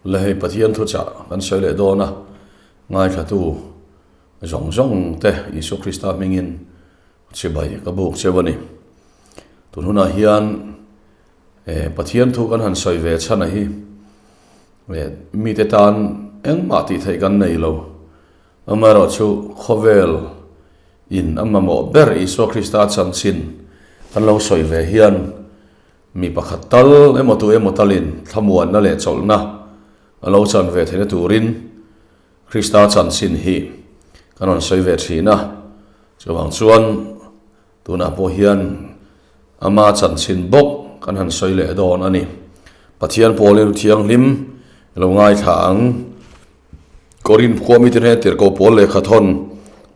Le hei Pathian thuchah kan sawi leh dawn a, ngaithlatu zawng zawng te Isua Krista hmingin chibai ka buk cheu a ni. Tun hunah hian Pathian thu kan han sawi ve chhan a hi mite tan engmah tih theih kan nei lo. Amaherawhchu khawvel in a mamawh ber Isua Krista chanchin kan lo sawi ve hian Mi pakhat tal emaw tu emaw talin thlamuanna leh chawlhna a lo chan ve theihna turin Krista chanchin hi kan rawn sawi ve thin a. Chuvang chuan tunah pawh hian ama chanchin bawk kan han sawi leh dawn a ni. Pathian Pawlin Thianghlim i lo ngaithla ang. Korinth khua mite hnena tirhkoh pawl lehkhathawn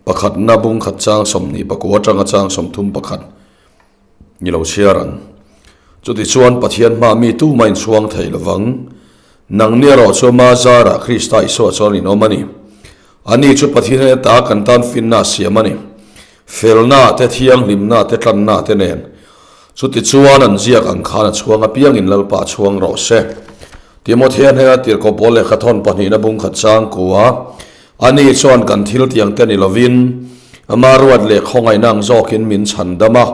pakhatna bungkhat chang 24 atanga chang 31. Ni lo chhiar ang. Chutichuan Pathian hma mi tuma inchhuang thei lovang. Nangni erawh chu ama zarah Krista Isua chuan in awm a ni. Ani chu Pathian hnen ata kan tan finna a siam a ni. Felna te, thianghlimna te, tlanna te nen. Chutichuan an ziak ang khan a chhuang apiangin Lalpa a chhuang rawh se. Timothea hnena tirhkoh pawl lehkha thawn pahnihna bungkhat chang kua Ani chuan kan thil tiang te ni lovin, ama ruat leh khawngaihna ang zawkin min chhan dam a,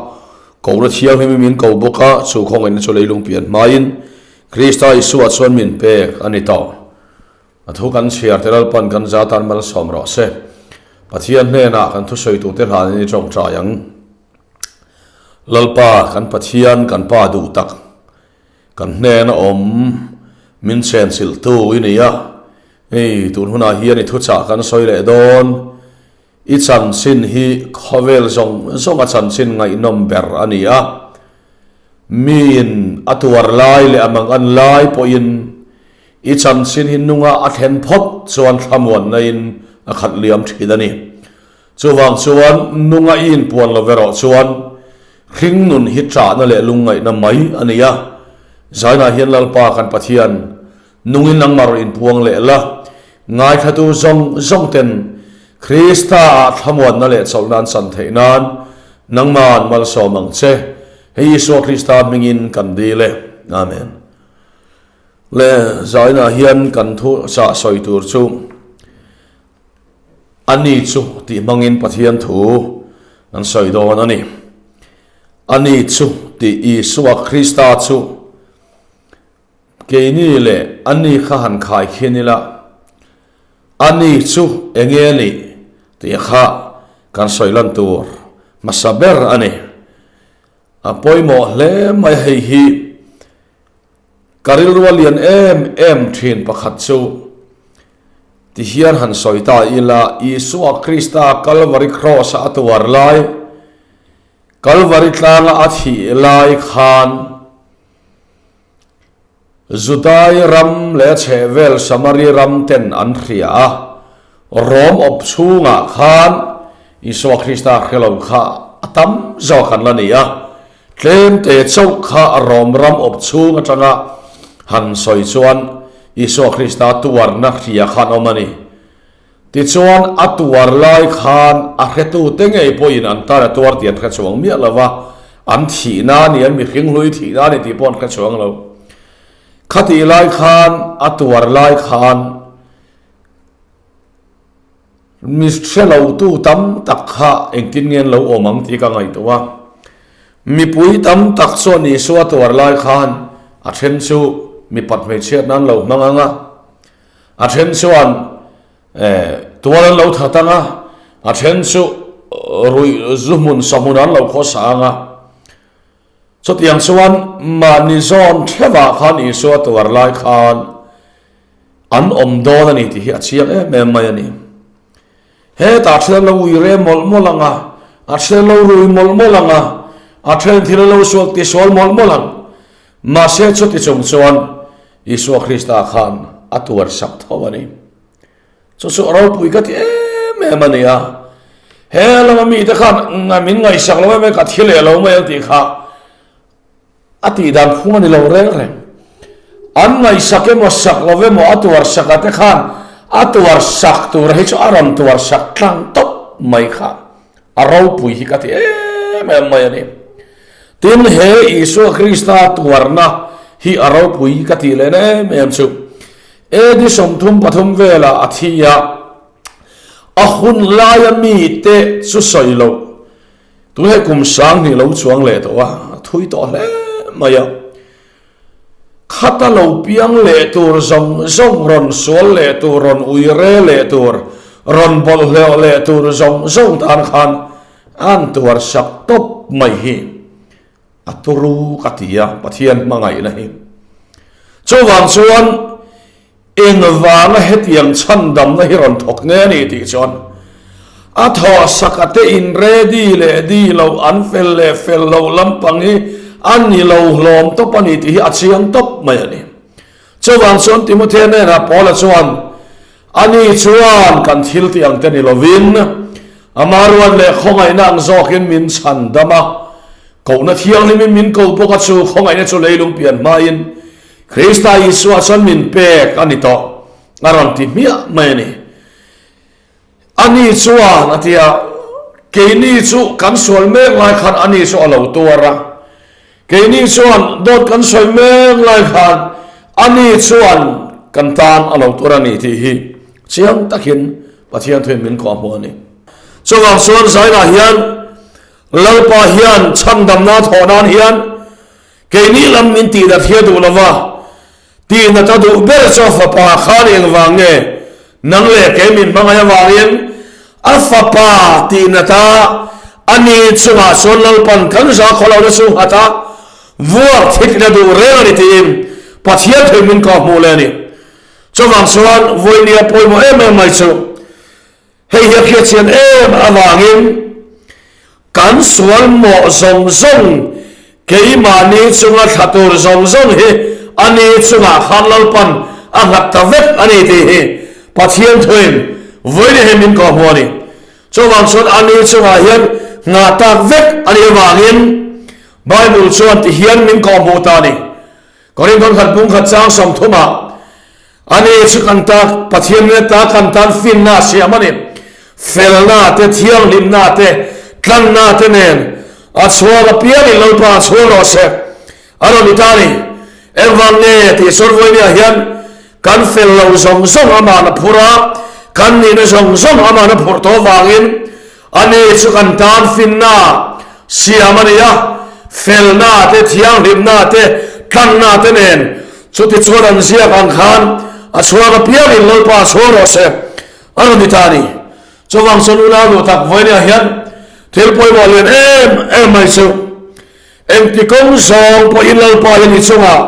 Kohna Thianghlim in min ko bawk a, chu khawngaihna chu leilung pian hmain Krista Isua chuan min pek a ni tawh. A thu kan chhiar te Lalpan kan za tan malsawm rawh se. Pathian hnenah kan thusawitute hlanin i tawngtai ang. Lalpa kan Pathian kan Pa duh tak. Kan hnena awm min chenchilhtu i ni a, hei tun hunah hian i thuchah kan sawi leh dawn. I chanchin hi khawvel zawng zawnga chanchin ngaihnawm ber a ni a, miin a tuar lai leh a mangan lai pawhin i chanchin hi nunga a thlen phawt chuan thlamuannain a khat liam thin a ni. Chuvang chuan nunga i inpuan lo erawh chuan hring nun hi ṭahna leh lungngaihna mai a ni a. Zainah hian Lalpa kan Pathian nungin nangmah rawn inpuang leh la, ngaithlatu zawng zawng ten Krista-ah thlamuanna leh chawlhna an chan theih nan nangma'n malsawm ang che. Hei Isua Krista hmingin kan dil e. Amen. Le zainah hian kan thu chah sawi tur chu. A ni chu tih hmangin Pathian thu an sawi dawn a ni. A ni chu tih Isua Krista chu keini leh a ni kha han khai khin ila, a ni chu eng nge nih tih kha kan sawi lan tur hmasa ber a ni. A pawimawh hle mai hei hi. Ka rilru a lian em em thin pakhat chu ti hian han sawi ta ila, Isua Krista Kalvari Kraws-a a tuar lai, Kalvari tlanga a thih lai khan Judai ram leh a chhehvel Samari ram ten an hria a, Rom awp chhungah khan Isua Krista hre lo kha a tam zawk an la ni a. Tlemte chauh kha a Rom ram awp chhung atanga han sawi chuan Isua Krista tuarna hria khan awm a ni. Tichuan a tuar lai khan a hretute ngei pawhin an tan a tuar tih an hre chuang miah lo va, an thihna a ni, an mihring hlui thihna a ni tih pawh an hre chuang lo. Khatih lai khan a tuar lai khan Mi hre lotu tam tak kha engtin nge an lo awm ang tih ka ngaihtuah a. Mipui tam tak chuan Isua tuar lai khan a then chu mipat hmeichhiat nan lo hmang ang a, a then chuan tual an lo that ang a, a then chu ruih zu hmun sa hmun an lo khawsa ang a. Chutiang chuan mahni zawn theuhah khan Isua tuar lai khan An awm dawn a ni tih hi a chiang em em mai a ni. Hetah then lo ui rem mawlh mawlh ang a, a then lo rui mawlh mawlh ang a, a then thil lo suak ti sual mawlh mawlh ang. Mahse chuti chung chuan Isua Krista khan a tuar sak tho a ni. Chu chu a ropui ka ti em em a ni a. He lama mite khan min ngaihsak lo em em ka thi leh lo mai ang tih kha A tih dan phung a ni lo reng reng. An ngaihsak emaw sak lo emaw a tuar sak a te khan a tuar sak tur hi chu a rawn tuar sak tlang tawp mai kha a ropui hi ka ti em em mai a ni. Tin, he Isua Krista tuarna hi a ropui ka tih leh na em em chu. AD 33 velah a thi a, a hun laia mite chu sawi loh. Tun hei kum 2000 lo chuang leh tawh a, a thui tawh hle mai a. Khata lo piang leh tur zawng zawng, rawn sual leh tur, rawn ui re leh tur, rawn bawlhhlawh leh tur zawng zawng tan khan an tuar sak tawp mai hi a turu ka ti a, Pathian hmangaihna hi. Chuvang chuan Engvanga hetiang chhandamna hi rawn thawk nge a ni tih chuan a thawhsaka te in ready leh di loh, an fel leh fel loh lampang hi a ni lo hlawm tawp a ni tih hi a chiang tawp mai a ni. Chuvang chuan Timothea hnenah Paula chuan, Ani chuan kan thil tih ang te ni lovin ama ruat leh khawngaihna ang zawkin min chhandam a, kohna thianghlimin min ko bawk a chu khawngaihna chu leilung pian hmain Krista Isua chuan min pek a ni tawh, a rawn ti hmiah mai a ni. Ani chuan a ti a, Keini chu kan sual mek lai khan ani chu a lo tuar a, keini chuan dawt kan sawi mek lai khan ani chuan kan tan a lo tuar a ni tih hi chiang takin Pathian thuin min kawhhmuh a ni. Chuvang chuan Zainah hian Lalpa hian chhandamna thawh nan hian Keini lam min tihnat hi a duh lo va, tihnat a duh ber chu a fapa khan engvang nge nang leh kei min hmangaih avangin a fapa tihnat a, a ni chungah chuan Lalpan kan za khaw lohna chu nghat a, vuak thik na duh reng a ni tiin Pathian thei min kawh hmuh leh a ni. Chuvang chuan vawinia pawimawh em em mai chu Hei hi a hriatchian em avangin kan sual mawh zawng zawng, keimahni chunga thla tur zawng zawng hi a ni chungah khan Lalpan a nghat ta vek a ni tih hi Pathian thuin vawiin hi min kawhhmuh a ni. Chuvang chuan a ni chungah hian nghah tak vek a nih avangin Bible chuan ti hian min kawhhmuh ta a ni. Korinthon khat pung khat chang 30 ah Ani chu kan ta Pathian nge ta kan tan finna a siam a ni. Felna te, thianghlimna te, tlanna te nen a chhuak apiangin Lalpa a chhuak rawh se. A rawn ni ta a ni. Engvang nge tih sawn vawinia hian kan fel lo zawng zawng aman a phur a, kan nihna zawng zawng aman a phurh tawh vangin Ani chu kan tan finna siam a ni a, felna te, thianghlimna te, tlanna te nen. Chutichuan an ziak ang khan a chhuak apiangin Lalpa a chhuak rawh se, a rawn ti ta a ni. Chuvang chuan unau duh tak vawinia hian thil pawimawh lian em em mai chu Engti kawng zawng pawhin Lalpa hian i chungah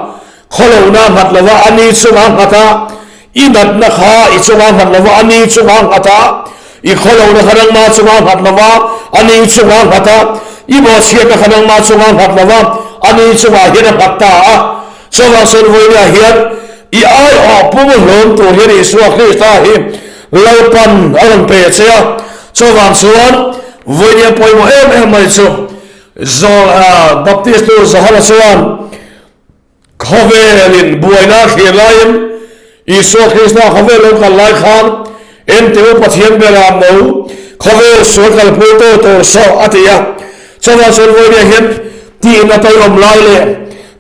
khawlohna a nghat lova, a ni chungah a nghat a, i natna kha i chungah a nghat lova, a ni chungah a nghat a, i khawlohna kha nangma chungah a nghat lova, a ni chungah a nghat a, i bawhchhiatna kha nangma chungah a nghat lova, a ni chungah hian a nghat ta a. Chuvang chuan vawinia hian i aiawh pum hlawm tur hian Isua Krista hi Lalpan a rawn pe che a. Chuvang chuan vawinia pawimawh em em mai chu Zawl Baptist nu Johana chuan khawvelin buaina a thlir laiin Isua Krista khawvel lo kal lai khan Enteu Pathian bera mo khawvel sual kalpui tu tur saw a ti a. Chuvang chuan vawinia hian tihna tawihawm lai leh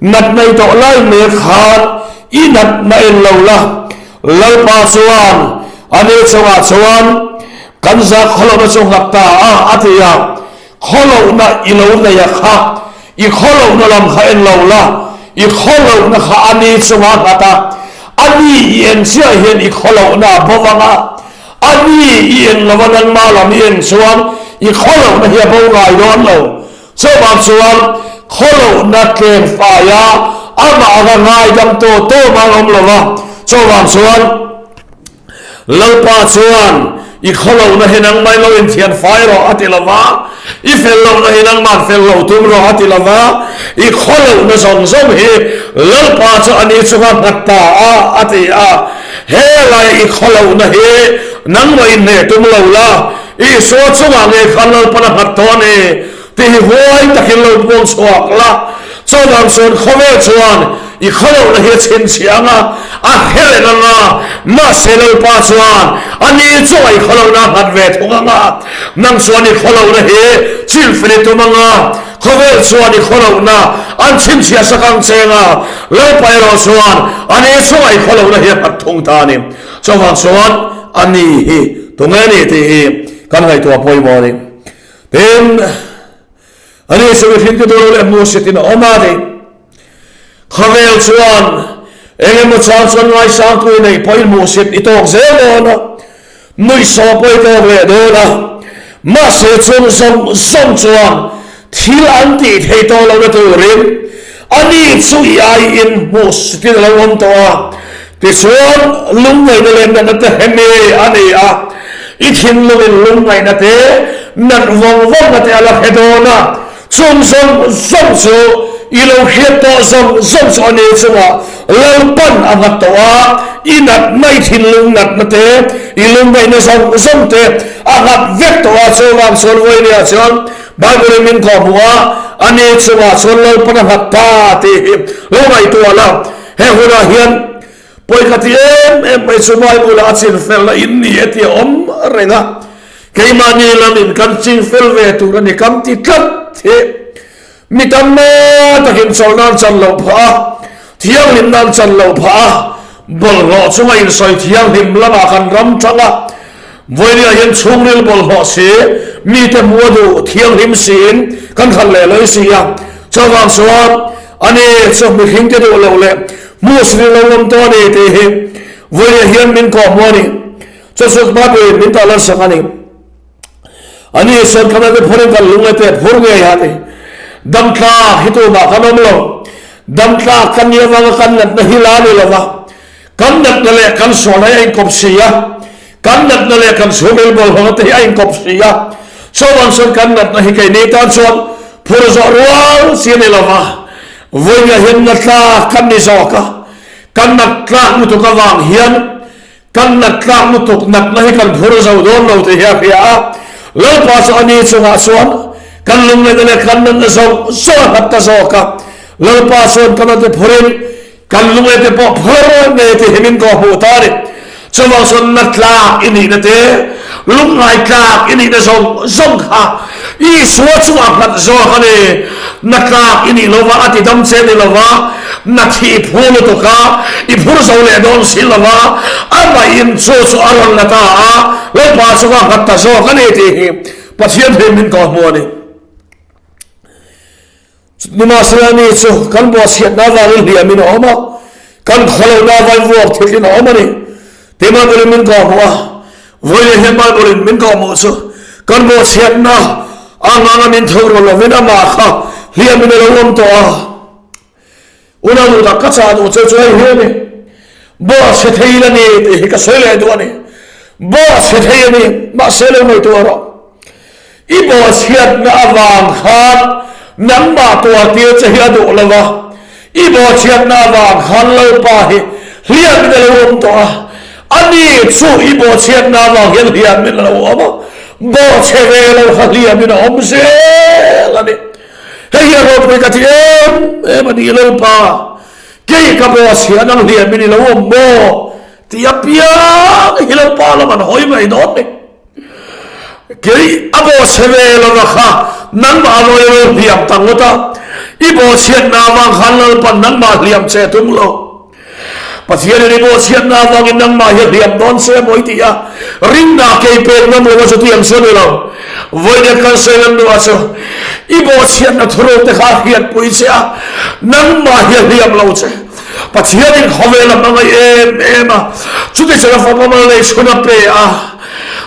natna i tawh lai mek khan i natna en lo la, Lalpa chuan a ni chungah chuan kan zak khawlohna chu nghat ta a a ti a. Khawlohna i lo nei a kha, i khawlohna lam kha en lo la, i khawlohna kha a ni chunga nghat a, a ni i en chiah hian i khawlohna a bo vang a, a ni i en lo a nangma lam i en chuan i khawlohna hi a bo ngai dawn lo. Chuvang chuan khawlohna tlem fai a, amah anga ngaidam tawh tawh man awm lo va, chuvang chuan, Lalpa chuan, I khawlohna hi nangmah lo inthian fai rawh a ti lo va, i fel lohna hi nangmah fel lo tum rawh a ti lo va, i khawlohna zawng zawng hi Lalpa chu a ni chunga nghat ta a, a ti a. Helai i khawlohna hi nangmah inhneh tum lo la, Isua chungah ngei khan Lalpan a nghat tawh a ni. Ti hi huai takin lo puang chhuak la, chuvang chuan khawvel chuan i khawlohna hi a chhinchhiah ang a, a hre reng ang a, mahse Lalpa chuan a ni chungah i khawlohna a nghat ve thung ang a, nang chuan i khawlohna hi chilfel i tum ang a. Khawvel chuan i khawlohna an chhinchhiah sak ang cheng a, Lalpa erawh chuan ani chungah i khawlohna hi a nghat thung ta a ni. Chuvang chuan ani hi tunge a ni tih hi kan ngaihtuah pawimawh a ni. Tin, ani chu mihringte duh lo leh hmuhsitin a awm a ni. Khawvel chuan eng emaw chang chuan ngaisangtu i neih pawhin hmuhsit i tawk zel dawn a, nuihsawh pawh i tawk leh dawn a. Mahse chung zawng zawng chuan thil an tih theih tawh lohna turin ani chu i aiin hmuhsitin a lo awm tawh a. Tichuan lungngaihna leh natna te hemi a ni a, i thinlungin lungngaihna te, nat vawng vawngna te a la hre dawn a. Chung zawng zawng chu i lo hriat tawh zawng zawng chu a ni chungah Lalpan a nghat tawh a, i natna, i thinlung natna te, i lungngaihna zawng zawng te a nghat vek tawh a. Chuvang chuan vawinia chuan Bible in min kawhhmuh a, a ni chungah chuan Lalpan a nghat ta tih hi lo ngaihtuah la. He hunah hian Pawi ka ti em em mai chu Bible ah a chin felna in ni e tih a awm reng a, keimahni lamin kan ching fel ve tur a ni kam ti tlat hi mi tam takin chawlh nan chan loh phah a, thianghlim nan chan loh phah a, bawlhhlawh chunga insawi thianghlim lamah kan ram tang a, vawinia hian chhungril bawlhhlawh si, mite hmuh a duh thianghlim siin kan khalh leh lawi si a, chuvang chuan ani chu mihringte duh loh leh Hmuh lo awm tawh a ni tih hi vawiin hian min kawhhmuh a ni. Chu chu Bible-in min tah lansak a ni. Ani sawn khan ate phurin kan lung ate phur ngei a ni. Dam tlak hi tumah kan awm lo. Dam tlak kan nih avanga kan natna hi la ni lova, kan natna leh kan sual hi a inkawp si a, kan natna leh kan chhungril bawlhhlawhna te hi a inkawp si a. Chuvang chuan kan natna hi keini tan chuan phur zawh rual chi a ni lova, Vawiinah hian na tlak kan ni zawk a, kan nat tlak lutuk avang hian kan nat tlak lutuk natna hi kan phur zo dawn lo tih hi a hria a. Lalpa chu a ni chungah chuan kan lungngaihna leh kan natna zawng zawng a nghat ta zawk a. Lalpa chuan kan ate phurin kan lungngaihte pawh phur ngei tih hi min kawhhmuh ta a ni. Chuvang chuan na tlak i nihna te, lungngai tlak i nihna zawng zawng kha Isua chungah nghat zawk a ni. Na tlak i nih lova a ti dam che ni lova, na thih i phur lutuk a, i phur zo leh dawn si lova, amahin chu chu a rawn la ta a, Lalpa chungah nghat ta zawk a ni tih hi Pathian hi min kawhhmuh a ni. Nimahsela ni chu kan bawhchhiatna avangin hliamin a awm a, kan khawlohna avangin vuak thilin a awm a ni. Tih Bible-in min kawhhmuh a, vawiin hian Bible-in min kawhhmuh chu kan bawhchhiatna avanga min tho rual lovin amah kha hliamin a lo awm tawh a. Unau duh tak ka chah duh che chu hei hi a ni, Bawhchhe thei la ni tih hi ka sawi leh duh a ni. Bawhchhe thei a ni, mahse lo ngaihtuah rawh. I bawhchhiatna avang khan nangmah tuartir che hi a duh lo va, i bawhchhiatna avang khan Lalpa hi hliamin a lo awm tawh a, ani chu i bawhchhiatna avang hian hliamin a lo awm a, bawhchhe ve lo kha hliamin a awm zel a ni. Hei hi a ropui ka ti em em a ni Lalpa, kei ka bawhchhia nang hliamin i lo awm maw? Tih apiang hi Lalpa lam an hawi mai dawn ni. Kei a bawhchhe ve lova kha nangmah lawi lo hliam ta ngawt a, i bawhchhiatna avang khan Lalpan nangmah hliam che tum lo. Pathianin i bawhchhiatna avangin nangmah hi a hliam dawn che maw i ti a, rinna kei pek ngam lo a chutiang chu a ni lo. Vawiin kan sawi lan hnuah chu i bawhchhiatna thuruk te kha a hriatpui che a, nangmah hi a hliam lo che. Pathianin khawvel a hmangaih em em a, chuti chuan a fapa mal nei chhun a pe a.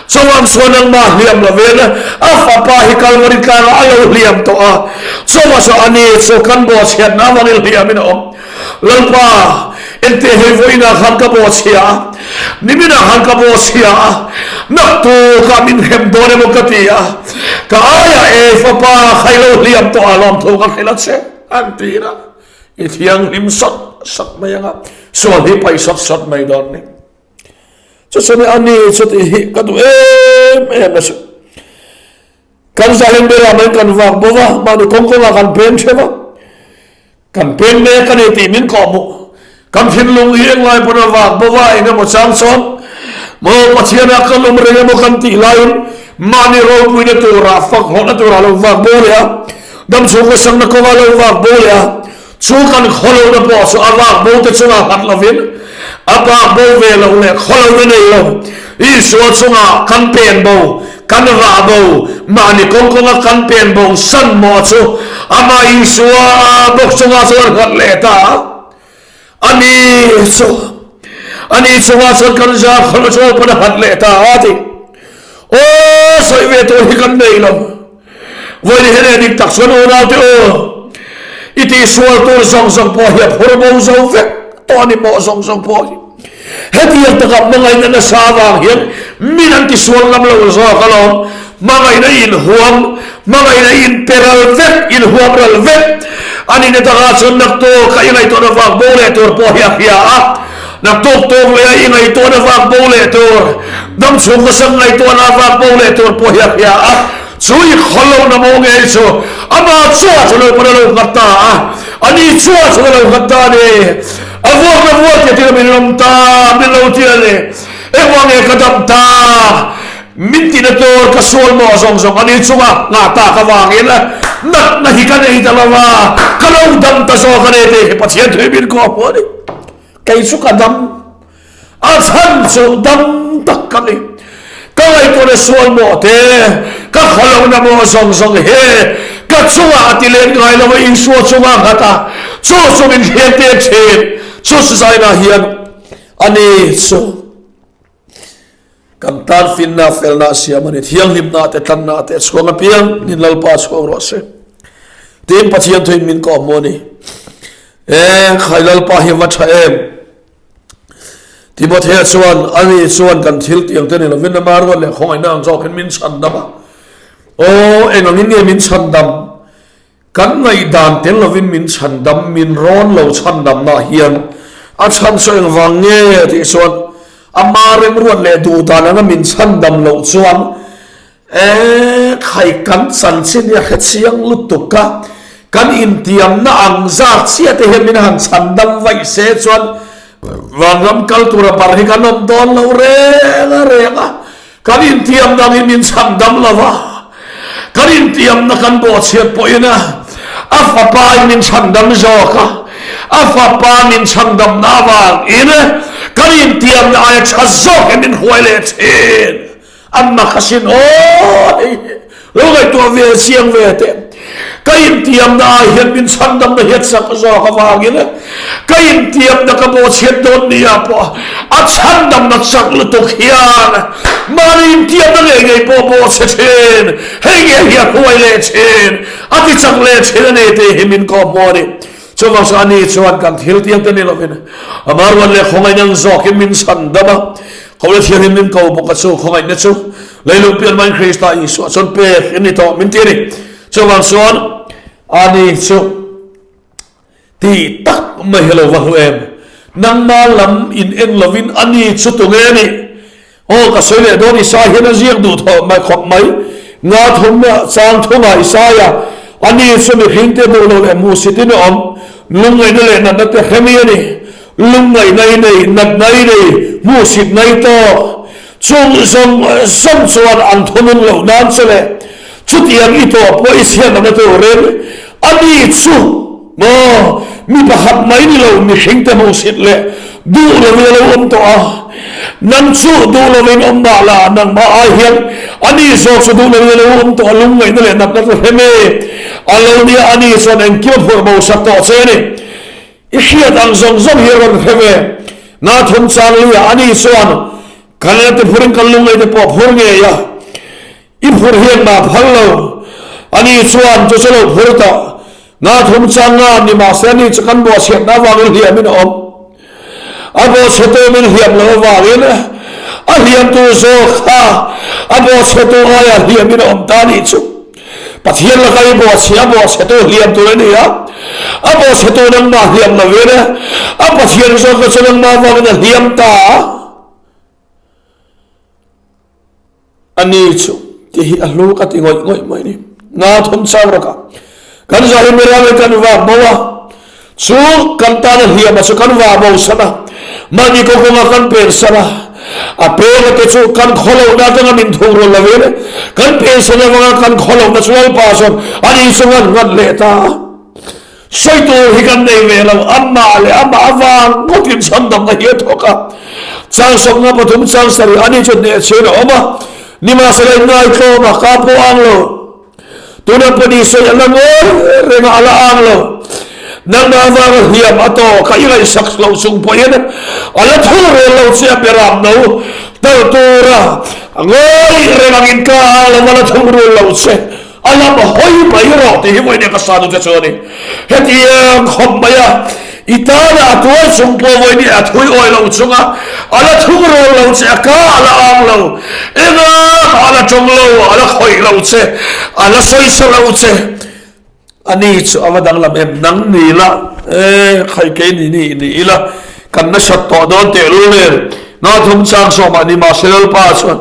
Chuan chuan nangmah hliam lovin a fapa hi Kalvari tlangah a lo hliam tawh a, chuvah chuan ani chu kan bawhchhiatna avangin hliamin a awm. Lalpa, engteh hei vawiinah khan ka bawhchhia a, niminah khan ka bawhchhia a, naktukah min hrem dawn emaw ka ti a, ka aiah e fapa kha i lo hliam tawh a, lawmthu ka hrilh a che, an ti a. I thianghlim sawt sawt mai anga, sual hi paih sawt sawt mai dawn ni. Chu chu ni a ni chu tih hi ka duh em em a chu. Kan zahin berah mai kan vak bo va, mahni kawng kawngah kan peng theuh va. Kan peng mek a ni tih min kawhhmuh. Kan thinlung hi englai pawn a vak bo va, eng emaw chang chuan maw Pathianah kan awm reng emaw kan tih laiin mahni ropuina turah, fak hlawhna turah lo vak bo leh a. Damchhung khawsakna kawnga lo vak bo leh a, chu kan khawlohna pawh chu a vak bo te chungah nghat lovin a bak bo ve loh leh khawlohna nei lo Isua chungah kan pen bo, kan vah bo, mahni kawng kawnga kan pen bo san mawh chu amah Isua bawk chungah chuan nghat leh ta a. A ni chu, a ni chungah chuan kan zar khalh chu pawn a nghat leh ta a ti. Aw, sawi ve tur hi kan nei lo. Vawiin hi leh dik tak chuan unaute aw, i tihsual tur zawng zawng pawh hi a phur bo zo vek tawh a ni maw zawng zawng pawh hi. Hetiang taka hmangaihna nasa avang hian min an tisual ngam lo zawk alawm. Hmangaihna inhuam, hmangaihna inpe ral vek, inhuam ral vek a nihna takah chuan naktuk a i ngaihtuahna vang bo leh tur pawh hi a hria a. Naktuk tawk leh a i ngaihtuahna vang bo leh tur, damchhung khawsak ngaihtuahna vang bo leh tur pawh hi a hria a. Chu i khaw lo na maw ngei chu amah chua chu lo pawn a lo nghat ta a, ani chua chu a lo nghat ta a ni. A vuakna vuak te tir min lawm ta, min lo ti a ni. Engvang nge ka dam ta? Min tina tur ka sual maw zawng zawng ani chunga ngah tak avangin natna hi ka nei ta lo a, ka lo dam ta zawk a ni tih hi Pathian thui min kawh hmuh a ni. Kei chu ka dam. A chhan chu dam tak ka ni. Ka ngaihtuahna sual maw te, ka khawlohna maw zawng zawng he ka chungah a ti let ngai lo a, Isua chungah a nghat a, chu chu min thlir tir thin. Chu zainah hian a ni chu kan tan finna, felna a siam a ni. Thianghlimna te, tlanna te a chhuang apiang nin Lalpa chhuang rawh se. Tin, Pathian thuin min kawh hmu a ni. E, khai Lalpa hi a va tha em! Timothea chuan, Ani chuan kan thil tiang te ni lovin ama ruat leh khawngaihna ang zawkin min chhandam a. Aw, eng angin nge min chhandam? Kan ngaihdan tel lovin min chhandam, min rawn lo chhandamna hian a chhan chu engvang nge tih chuan ama remruat leh duhdan anga min chhandam loh chuan E khai kan chanchin hi a hre chiang lutuk a, kan intiamna ang zat chiah te hian min han chhandam vaih se chuan vanram kal tura bar hi kan awm dawn lo reng a reng a, kan intiamna ang hi min chhandam lo va, kan intiamna kan bawhchhiat pawhin a a fapa in min chhandam zawk a, a fapa min chhandamna avangin kan intiamna aia tha zawk hian min hruai leh thin. An mak asin aw hei hi lo ngaihtuah ve chiang ve teh. Ka intiamna ah hian min chhandamna hian chak zawk avangin ka intiamna ka bawhchhiat dawn ni ah pawh a chhandamna chak lutuk hian mahni intiamna ngei ngei pawh bawhchhe thin, hei nge hi a hruai leh thin, a ti chak leh thin a ni tih hi min kawhhmuh a ni. Chuvang chu ani chuan kan thil tiang te ni lovin ama ruat leh khawngaihna ang zawkin min chhan dam a, Kohla Thianghlim min ko bawk a chu khawngaihna chu leilung pian hmain Krista Isua chuan pek in ni tawh min ti a ni. Chuvang chuan ani chu ti tak mai hi lo va hlu em? Nangma lam in en lovin ani chu tunge a nih? Aw, ka sawi leh dawn, Isaiah hian a ziak duh thawh mai khawp mai. Nga thum chang thungah Isaiah, Ani chu mihringte duh loh leh hmuhsitin a awm, lungngaihna leh natna te hremi a ni. Lungngaihna i nei, natna i nei, hmuhsitna i tawk. Chung zawng zawng chuan an thunun loh nan che leh chutiang i tawh pawh i chhiatlohna turin ani chu Maw, mi pakhat mai ni lo mihringte hmuhsit leh duh lovin a lo awm tawh a. Nang chu duh lovin awm mah la, nangmah ai hian ani zawk chu duh lovin a lo awm tawh a, lungngaihna leh natna chu hrem e. A lo nia, ani chuan engkim a phurh bo sak tawh che a ni. I hriat ang zawng zawng hi a rawn hre ve. Nga thum chang luiah ani chuan kan ente phurin kan lungngaihte pawh a phur ngei a. I phur hian mah phal lo. Ani chuan chu chu lo phur tawh. Nga thum chang nga ni mah se ani chu kan bawhchhiatna avangin hliamin a awm. A bawhchhetu min hliam loh avangin a hliamtu zawk kha a bawhchhetu aia hliamin a awm ta anih chu. Pathian laka i bawhchhia a bawhchhetu hliam tur a ni a, a bawhchhetu nangmah hliam lovin a Pathian zawk kha chu nangmah avangin a hliam ta a. A ni chu tih hi a hlu ka ti ngawih ngawih mai ni. Nga thum chang rawk a, kan zah hi miriam in kan vak bo a, chu kan tan a hliam a chu kan vah bo san a, mahni kawngkawng ah kan pen san a, A peng te chu kan khawlohna atanga min thungrul lovin kan piansan avanga kan khawlohna chu Lalpa chuan ani chu ngan ngan leh ta a. Sawi tur hi kan nei ve lo, amah leh amah avang ngawtin chhandamna hi a thawk a. Chang 53 chang 7 ani chu hnehchhian a awm a, nimahsela in ngaitlawm a, ka pawh ang lo. Tuna pawh sawi a la ngawi reng a, a la ang lo. Nangmah avanga hliam a tawh kha i ngaihsak loh chung pawhin a la thul rel lo che a, beram no tal tura ngawi reng angin ka ang lo, a la thul rel lo che. A lam hawi mai rawh tih hi vawiin ka sa duhte chu a ni. Hetiang khawp maia i tana a tuar chung pawh vawiin a thui awi lo chunga a la thung rel lo che, a ka a la ang lo, engah a la tawng lo, a la khawih lo che, a la sawisa lo che. A ni chu a va danglam em, nang ni la, e khai kei ni ni ni ila kan nasat tawh dawn tehlul nen, Ngathum chang sawmah ni mahse Lalpa chuan,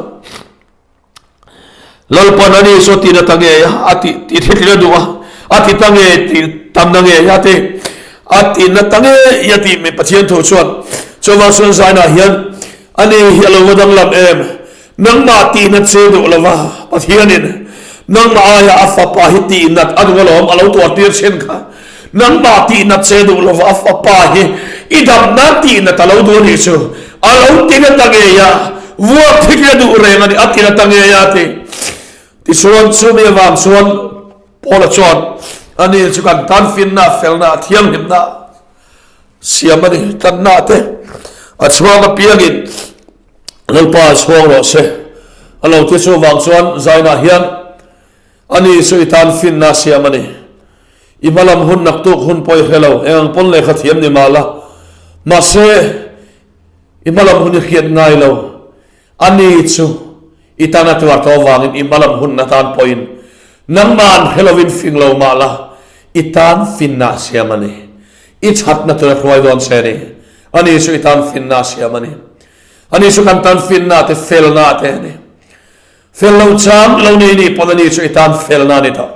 Lalpan a ni chu tina ta ngei a, a ti ti thil a duh a, a ti ta ngei ti tam na ngei a ti, a ti na ta ngei a tih mi Pathian thu chuan chuvang chuan zainah hian a ni hi a lo va danglam em, nangmah tih nat che duh lova Pathianin nangmah aia a fapa hi tih nat a duh alawm a lo tuar tir thin kha. Nangmah tihnat che duh lova a fapa hi i dam nan tihnat a lo duh a nih chu. A lo ti na ta ngei a, vuak thik la duh reng a ni, a ti na ta ngei a ti. Tichuan chumi avang chuan Paula chuan ani chu kan tan finna, felna, thianghlimna siam a ni, tlanna te a chhuang apiangin Lalpa a chhuang rawh se a lo ti. Chuvang chuan zainah hian Ani chu i tan finna siam a ni. I hmalam hun naktuk hun pawh i hre lo, eng ang pawn lehkha thiam ni mah la. Mahse, i hmalam hun i hriat ngai lo. Ani chu i tan a tuar tawh avangin i hmalam hun atan pawhin nangmah an hre lovin fing lo mah la, i tan finna siam a ni. I thatna tur a hruai dawn che a ni. Ani chu i tan finna siam a ni. Ani chu kan tan finna te, felna te a ni. Fel lo chang lo nei nih pawn ani chu i tan felna a ni tawh.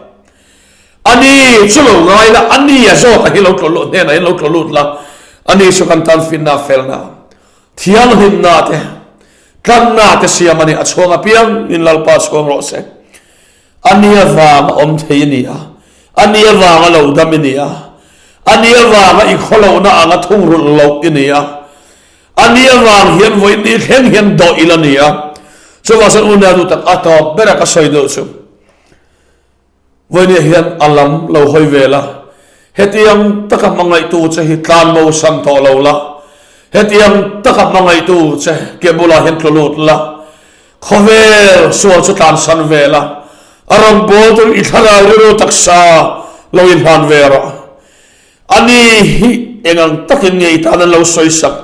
Ani chu lo ngai la, ani a zawk a hi lo tlaw lut hnenah hian lo tlaw lut la, ani chu kan tan finna felna, thianghlimna te, tlanna te siam a ni. A chhuang apiang in Lalpa chhuang rawh se. Ani avanga awm thei i ni a, ani avanga lo dam i ni a, ani avanga i khawlohna anga thungrulh loh i ni a, A ni avang hian vawiin ni thleng hian dawh ila ni a, chuvang chuan unau duh tak a tawp bera ka sawi deuh chu vawiin hian a lam lo hawi ve la, hetiang taka hmangaihtu che hi tlan mo sam tawh lo la, hetiang taka hmangaihtu che ke bulah hian tlu lut la, khawvel sual chu tlan san ve la, a rawn bawl tur i thlarau rilru taksa lo inhlan ve rawh. Ani hi eng ang takin nge i tan an lo sawi sak?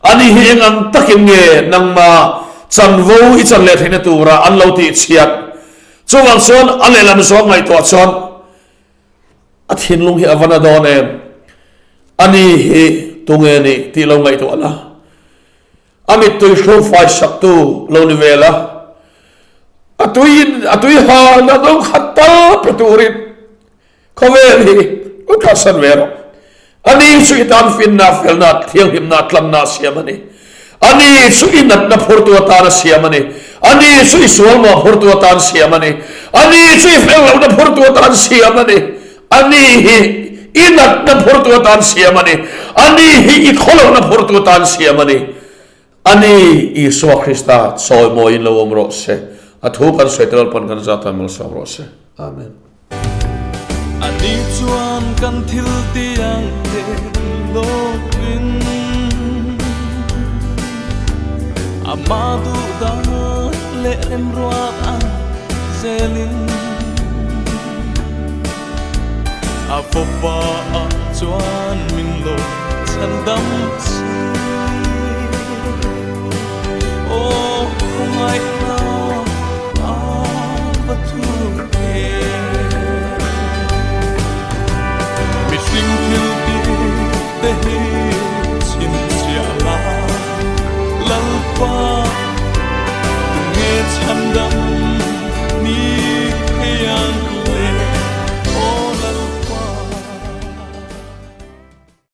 Ani hi eng ang takin nge nangma chanvo i chan leh theihna tura an lo tih chhiat? Chuvang chuan a lehlam zawng ngaihtuah chuan a thinlung hi a va na dawn em? Ani hi tunge ni tih lo ngaihtuah la. A mittui hrufai saktu lo ni ve la, a tuiin a tui halna no khat tal pe turin Khawvel hi u kalsan ve rawh. Ani chu i tan finna, felna, thianghlimna, tlanna a siam a ni. Ani chu i natna phurtu atan a siam a ni. Ani chu i sualmawh phurtu atan siam a ni. Ani chu i fel lohna phurtu atan siam a ni. Ani hi i natna phurtu atan siam a ni. Ani hi i khawlohna phurtu atan siam a ni. Ani Isua Krista chawimawiin lo awm rawh se. A thu kan sawi tel pawn kan zat a malsawm rawh se. Amen. Ani chuan kan thil tiang te lovin Ama duh dan leh remruat ang zelin A fapa ah chuan min lo chhan dam si Aw khawngaihna a va thu em Mihring thil tih te hi chhinchhiah la Lalpa tunge chhan dam.